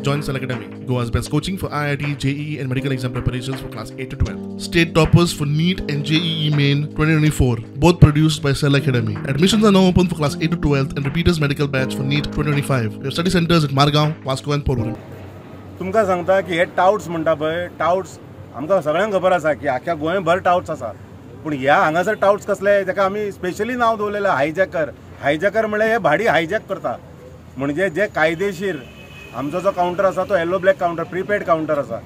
Join Cell Academy, Goa's best coaching for IIT, JEE and medical exam preparations for class 8 to 12. State toppers for NEET and JEE Main 2024, both produced by Cell Academy. Admissions are now open for class 8 to 12 and repeaters medical batch for NEET 2025. We have study centers at Margao, Vasco and Porvorim. तुमकां सांगता की हे touts म्हणटा पळय, touts आमकां सगळ्यांक खबर आसा की आख्या गोंयभर टावट्स आसा, पूण ह्या हांगासर टावट्स कसले ताका आमी स्पेशली नांव दवरलेलें हायजॅकर. हायजॅकर म्हणल्यार हे भाडी हायजॅक करता, म्हणजे जे कायदेशीर आमचो जो कावंटर आसा तो yellow black counter, prepaid counter आसा.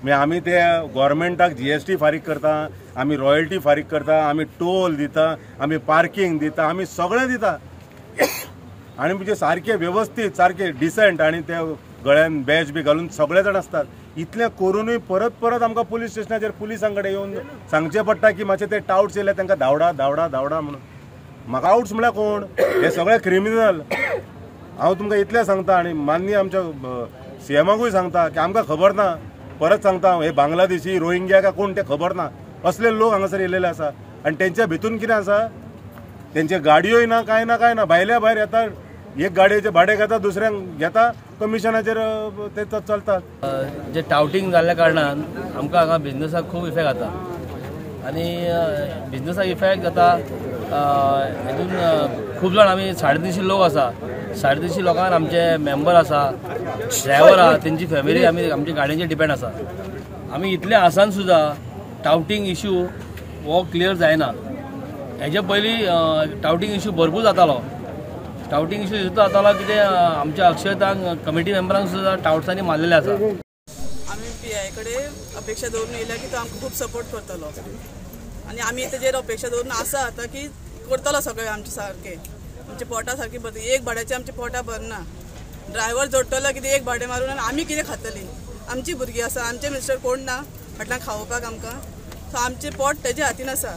मागीर आमी ते गोवोरमेंटाक GST फारीक करता, आमी रॉयल्टी फारीक करता, आमी टोल दिता, आमी पार्किंग दिता, आमी सगळें दिता आनी म्हणजे सारके वेवस्थीत सारके डिसंट आनी ते गळ्यान बॅच बी घालून सगळे जाण आसतात. इतलें करूनूय परत परत आमकां पुलीस स्टेशनाचेर पुलिसां कडेन येवन सांगचें पडटा की मातशें ते टावट्स येयले तांकां धांवडा धांवडा धांवडा म्हणून. म्हाका टावट्स म्हळ्यार कोण? हे सगळे क्रिमिनल. हांव तुमकां इतलें सांगता आनी माननीय आमच्या सीएमाकूय सांगता की आमकां खबर ना, परत सांगता, हे बांगलादेशी रोहिंग्या काय कोण ते खबर ना, असले लोक हांगासर येयलेले आसा. आनी तेंच्या भितून कितें आसा, तेंचे गाडयोय ना, कांय ना, कांय ना, भायल्या भायर येता, एक गाडयेचें भाडें घेता, दुसऱ्यांक घेता, कमिशनाचेर ते चलतात. जे टावटींग जाल्ल्या कारणान आमकां हांगा बिजनसाक खूब इफेक्ट जाता आनी बिजनसाक इफेक्ट जाता हेतून खूब जाण आमी 350 लोक आसा, 350 लोकांक आमचे मेंबर आसा, ड्रायवर आसा, तेंची फॅमिली आमी आमच्या गाडयेचेर डिपेंड आसा. आमी इतले आसान सुद्दां टावटींग इशू हो क्लियर जायना. हेजे पयलीं टावटींग इशू भरपूर जातालो. टावटींग इशू इतलो जातालो कितें आमच्या अक्षयतांक कमिटी मेंबरांक सुद्दां टावट्सांनी मारलेले आसा. आमी PI कडेन अपेक्षा दवरून येयल्या की तो आमकां खूब सपोर्ट करतलो आनी आमी तेजेर अपेक्षा दवरून आसा आतां की करतलो सगळें आमचें सारकें, आमच्या पोटा सारकें भरता. एक भाड्याचें आमच्या पोटा भरना, ड्रायवर जोडटलो कितें एक भाडें मारून आनी आमी कितें खातलीं? आमची भुरगीं आसा, आमचे मिस्टर कोण ना फाटल्यान खावोवपाक आमकां, सो आमचें पोट तेज्या हातीन आसा.